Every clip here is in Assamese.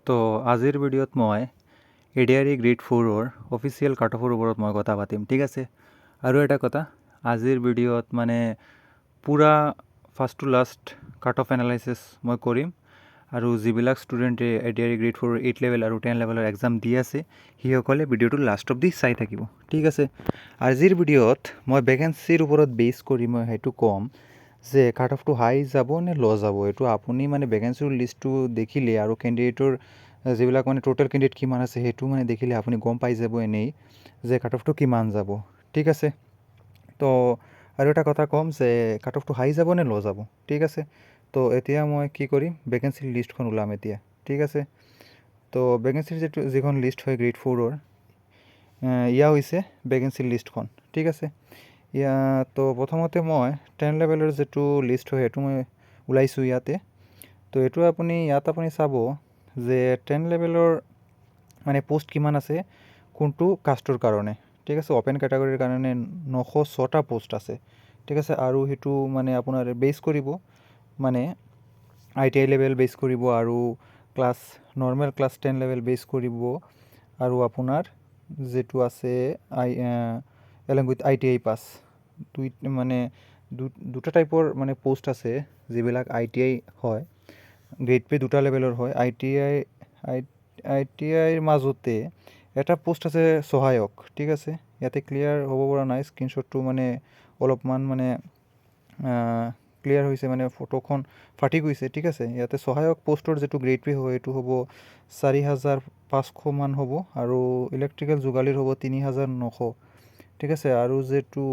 তো আজিৰ ভিডিঅ'ত মই এডিআৰই গ্ৰেড ফ'ৰৰ অফিচিয়েল কাট অফৰ ওপৰত মই কথা পাতিম, ঠিক আছে। আৰু এটা কথা, আজিৰ ভিডিঅ'ত মানে পূৰা first to last cut off analysis মই কৰিম আৰু যিবিলাক ষ্টুডেণ্টে এডিআৰই গ্ৰেড ফ'ৰৰ এইট লেভেল আৰু 10 লেভেলৰ এক্সাম দি আছে, সেইসকলে ভিডিঅ'টো লাষ্ট অফ the চাই থাকিব, ঠিক আছে। আজিৰ ভিডিঅ'ত মই ভেকেঞ্চিৰ ওপৰত বেছ কৰি মই সেইটো ক'ম যে কাট অফটো হাই যাব নে ল' যাব। এইটো আপুনি মানে ভেকেঞ্চিৰ লিষ্টটো দেখিলে আৰু কেণ্ডিডেটৰ যিবিলাক মানে টোটেল কেণ্ডিডেট কিমান আছে, সেইটো মানে দেখিলে আপুনি গম পাই যাব এনেই যে কাট অফটো কিমান যাব, ঠিক আছে। তো আৰু এটা কথা ক'ম যে কাট অফটো হাই যাব নে ল' যাব, ঠিক আছে। তো এতিয়া মই কি কৰিম? ভেকেঞ্চিৰ লিষ্টখন ওলাম এতিয়া, ঠিক আছে। তো ভেকেঞ্চিৰ যিখন লিষ্ট হয় গ্ৰেড ফ'ৰৰ, ইয়া হৈছে ভেকেঞ্চিৰ লিষ্টখন, ঠিক আছে। ইয়া তো প্ৰথমতে মই 10 লেভেলৰ যিটো লিষ্ট হয়, সেইটো মই ওলাইছোঁ ইয়াতে। তো এইটো আপুনি ইয়াত আপুনি চাব যে 10 লেভেলৰ মানে পষ্ট কিমান আছে কোনটো কাষ্টৰ কাৰণে, ঠিক আছে। অ'পেন কেটেগৰীৰ কাৰণে 906টা পষ্ট আছে, ঠিক আছে। আৰু সেইটো মানে আপোনাৰ বেছ কৰিব, মানে আইটিআই লেভেল বেছ কৰিব আৰু normal class 10 level base কৰিব আৰু আপোনাৰ যিটো আছে along with ITI pass. দুই মানে দুটা টাইপৰ মানে পষ্ট আছে, যিবিলাক আইটিআই হয়, গ্ৰেড পে দুটা লেভেলৰ হয়। আইটিআইৰ মাজতে এটা পষ্ট আছে সহায়ক, ঠিক আছে। ইয়াতে ক্লিয়াৰ হ'ব পৰা নাই স্ক্ৰীনশ্বটটো, মানে অলপমান মানে ক্লিয়াৰ হৈছে, মানে ফটোখন ফাটি গৈছে, ঠিক আছে। ইয়াতে সহায়ক পষ্টৰ যিটো গ্ৰেড পে হয়, এইটো হ'ব 4500মান হ'ব আৰু ইলেক্ট্ৰিকেল যোগালীৰ হ'ব 3900, ঠিক আছে। আৰু যিটো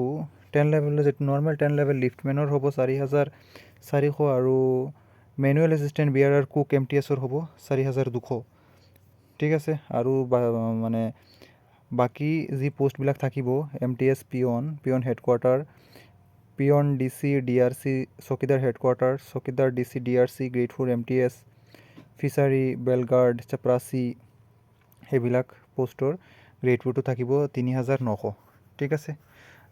10 লেভেলৰ, যিটো নৰ্মেল 10 লেভেল লিফ্টমেনৰ হ'ব 4400 আৰু মেনুৱেল এছিষ্টেণ্ট বিয়াৰাৰ কুক এমটিএছৰ হ'ব 4200, ঠিক আছে। আৰু মানে বাকী যি পষ্টবিলাক থাকিব, MTS peon, peon headquarter, peon DC DRC, চকীদাৰ হেডকোৱাৰ্টাৰ, চকীদাৰ DC DRC, grade 4 MTS, fishery, বেলগাৰ্ড, চাপৰাচী, সেইবিলাক পষ্টৰ গ্ৰেড 4টো থাকিব 3900, ঠিক আছে।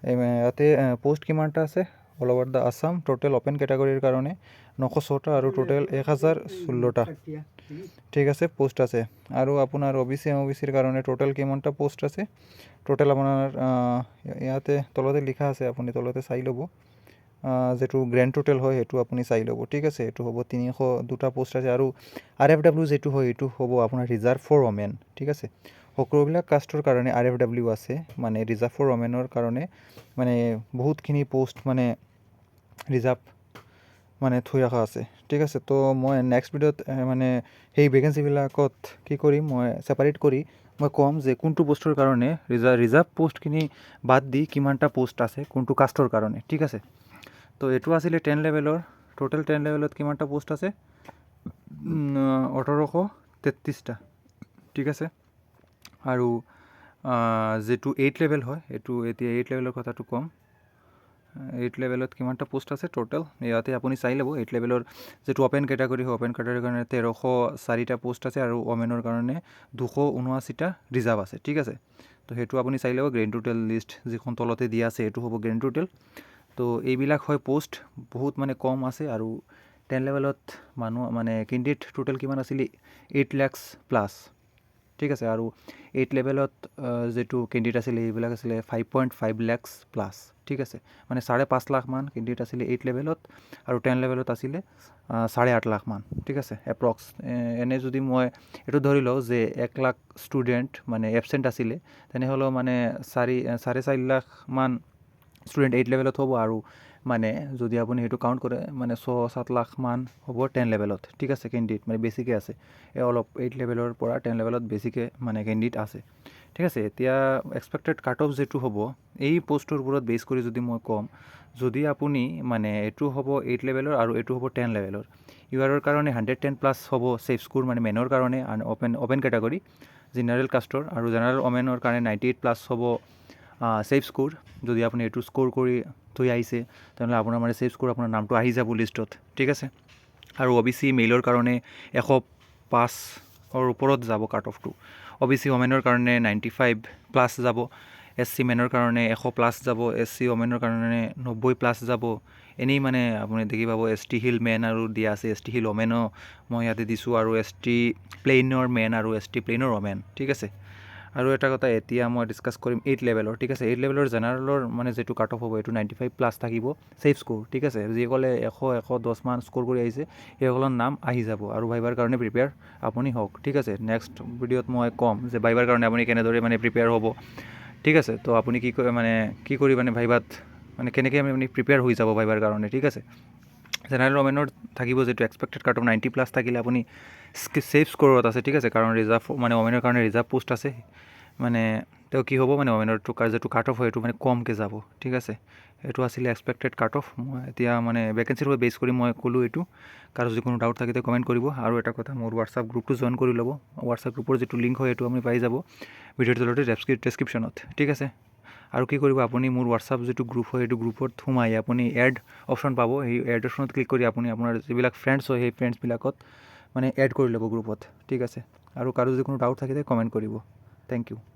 ইয়াতে পষ্ট কিমানটা আছে all over the Assam? Total open কেটেগৰীৰ কাৰণে 906টা আৰু টোটেল 1016টা, ঠিক আছে, পষ্ট আছে। আৰু আপোনাৰ অ' বি চি, এম অ' বি চিৰ কাৰণে টোটেল কিমানটা পষ্ট আছে? টোটেল আপোনাৰ ইয়াতে তলতে লিখা আছে, আপুনি তলতে চাই ল'ব। যিটো গ্ৰেণ্ড টোটেল হয়, সেইটো আপুনি চাই ল'ব, ঠিক আছে। এইটো হ'ব 302টা পষ্ট আছে। আৰু আৰএফডাব্লিউ যিটো হয়, এইটো হ'ব আপোনাৰ ৰিজাৰ্ভ ফৰ ওমেন, ঠিক আছে। সকলোবিলাক কাষ্টৰ কাৰণে আৰএফডাব্লিউ আছে, মানে ৰিজাৰ্ভ ফৰ ওমেনৰ কাৰণে মানে বহুতখিনি পষ্ট মানে ৰিজাৰ্ভ মানে থৈ ৰখা আছে, ঠিক আছে। তো মই নেক্সট ভিডিঅ'ত মানে সেই ভেকেঞ্চিবিলাকত কি কৰিম, মই ছেপাৰেট কৰি মই ক'ম যে কোনটো পষ্টৰ কাৰণে ৰিজাৰ্ভ পষ্টখিনি বাদ দি কিমানটা পষ্ট আছে কোনটো কাষ্টৰ কাৰণে, ঠিক আছে। তো এইটো আছিলে 10 লেভেলৰ। টোটেল 10 লেভেলত কিমানটা পষ্ট আছে? 1833টা, ঠিক আছে। আৰু যিটো এইট লেভেল হয়, এইটো এতিয়া এইট লেভেলৰ কথাটো ক'ম। এইট লেভেলত কিমানটা পষ্ট আছে টোটেল, ইয়াতে আপুনি চাই ল'ব। এইট লেভেলৰ যিটো অ'পেন কেটেগৰী হয়, অ'পেন কেটেগৰীৰ কাৰণে 1304টা পষ্ট আছে আৰু ওমেনৰ কাৰণে 279টা ৰিজাৰ্ভ আছে, ঠিক আছে। তো সেইটো আপুনি চাই ল'ব। গ্ৰেণ্ড টোটেল লিষ্ট যিখন তলতে দিয়া আছে, এইটো হ'ব গ্ৰেণ্ড টোটেল। তো এইবিলাক হয় পষ্ট, বহুত মানে কম আছে। আৰু 10 লেভেলত মানুহ মানে কেণ্ডিডেট টোটেল কিমান আছিলে? 8 লেক্স প্লাছ, ঠিক আছে। আৰু এইট লেভেলত যিটো কেণ্ডিডেট আছিলে, এইবিলাক আছিলে 5.5 lakhs plus, ঠিক আছে। মানে 5.5 লাখমান কেণ্ডিডেট আছিলে এইট লেভেলত আৰু 10 লেভেলত আছিলে 8.5 লাখমান, ঠিক আছে, এপ্ৰক্স। এনে যদি মই এইটো ধৰি লওঁ যে 1 লাখ ষ্টুডেণ্ট মানে এবচেণ্ট আছিলে, তেনেহ'লেও মানে 4.5 লাখমান ষ্টুডেণ্ট এইট লেভেলত হ'ব আৰু মানে যদি আপুনি সেইটো কাউণ্ট কৰে, মানে 6-7 লাখমান হ'ব 10 লেভেলত, ঠিক আছে। কেণ্ডিডেট মানে বেছিকৈ আছে এই অলপ, এইট লেভেলৰ পৰা 10 লেভেলত বেছিকৈ মানে কেণ্ডিডেট আছে, ঠিক আছে। এতিয়া এক্সপেক্টেড কাট অফ যিটো হ'ব, এই পষ্টটোৰ ওপৰত বেছ কৰি যদি মই ক'ম, যদি আপুনি মানে এইটো হ'ব এইট লেভেলৰ আৰু এইটো হ'ব 10 লেভেলৰ, ইউআৰৰ কাৰণে 110 প্লাছ হ'ব ছেফ স্ক'ৰ, মানে মেনৰ কাৰণে অ'পেন কেটেগৰী জেনেৰেল কাষ্টৰ আৰু জেনেৰেল ওমেনৰ কাৰণে 98 প্লাছ হ'ব ছেফ স্ক'ৰ। যদি আপুনি এইটো স্ক'ৰ কৰি থৈ আহিছে, তেনেহ'লে আপোনাৰ মানে ছেফ স্ক'ৰ আপোনাৰ নামটো আহি যাব লিষ্টত, ঠিক আছে। আৰু অ' বি চি মেইলৰ কাৰণে 105ৰ ওপৰত যাব কাট অফটো, অ' বি চি ওমেনৰ কাৰণে 95 প্লাছ যাব, এছ চি মেনৰ কাৰণে 100 প্লাছ যাব, এছ চি ওমেনৰ কাৰণে 90 প্লাছ যাব। এনেই মানে আপুনি দেখি পাব, এছ টি হিল মেন আৰু দিয়া আছে, এছ টি হিল ওমেনো মই ইয়াতে দিছোঁ আৰু এছ টি প্লেইনৰ মেন আৰু এছ টি প্লেইনৰ ওমেন, ঠিক আছে। আৰু এটা কথা, এতিয়া মই ডিছকাছ কৰিম এইট লেভেলৰ, ঠিক আছে। এইট লেভেলৰ জেনেৰেলৰ মানে যিটো কাট অফ হ'ব, এইটো 95+ থাকিব ছেফ স্ক'ৰ, ঠিক আছে। যিসকলে 100, 110মান স্ক'ৰ কৰি আহিছে, সেইসকলৰ নাম আহি যাব আৰু ভাইভাৰ কাৰণে প্ৰিপেয়াৰ আপুনি হওক, ঠিক আছে। নেক্সট ভিডিঅ'ত মই ক'ম যে ভাইভাৰ কাৰণে আপুনি কেনেদৰে মানে প্ৰিপেয়াৰ হ'ব, ঠিক আছে। তো আপুনি কি কৰে, মানে কি কৰি মানে ভাইভাত মানে কেনেকৈ আপুনি প্ৰিপেয়াৰ হৈ যাব ভাইভাৰ কাৰণে, ঠিক আছে। জেনেৰেল ওমেনৰ থাকিব যিটো এক্সপেক্টেড কাট অফ, 90+ থাকিলে আপুনি ছেফ স্ক'ৰত আছে, ঠিক আছে। কাৰণ ৰিজাৰ্ভ মানে ওমেনৰ কাৰণে ৰিজাৰ্ভ পোষ্ট আছে। মানে তেওঁ কি হ'ব, মানে ওমেনৰটো যিটো কাট অফ হয়, এইটো মানে কমকৈ যাব, ঠিক আছে। এইটো আছিলে এক্সপেক্টেড কাট অফ। মই এতিয়া মানে ভেকেঞ্চিৰ ওপৰত বেছ কৰি মই ক'লোঁ এইটো। কাৰো যদি কোনো ডাউট থাকে, কমেণ্ট কৰিব। আৰু এটা কথা, মোৰ হোৱাটছআপ গ্ৰুপটো জইন কৰি ল'ব। হোৱাটছআপ গ্ৰুপৰ যিটো লিংক হয়, এইটো আপুনি পাই যাব ভিডিঅ'টোৰ তলতে ডেছক্ৰিপশ্যনত, ঠিক আছে। আৰু কি কৰিব, আপুনি মোৰ হোৱাটছআপ যিটো গ্ৰুপ হয়, সেইটো গ্ৰুপত সোমাই আপুনি এড অপশ্যন পাব। সেই এড অপশ্যনত ক্লিক কৰি আপুনি আপোনাৰ যিবিলাক ফ্ৰেণ্ডছ হয়, সেই ফ্ৰেণ্ডছবিলাকত মানে এড কৰি ল'ব গ্ৰুপত, ঠিক আছে। আৰু কাৰো যদি কোনো ডাউট থাকে, কমেণ্ট কৰিব। Thank U.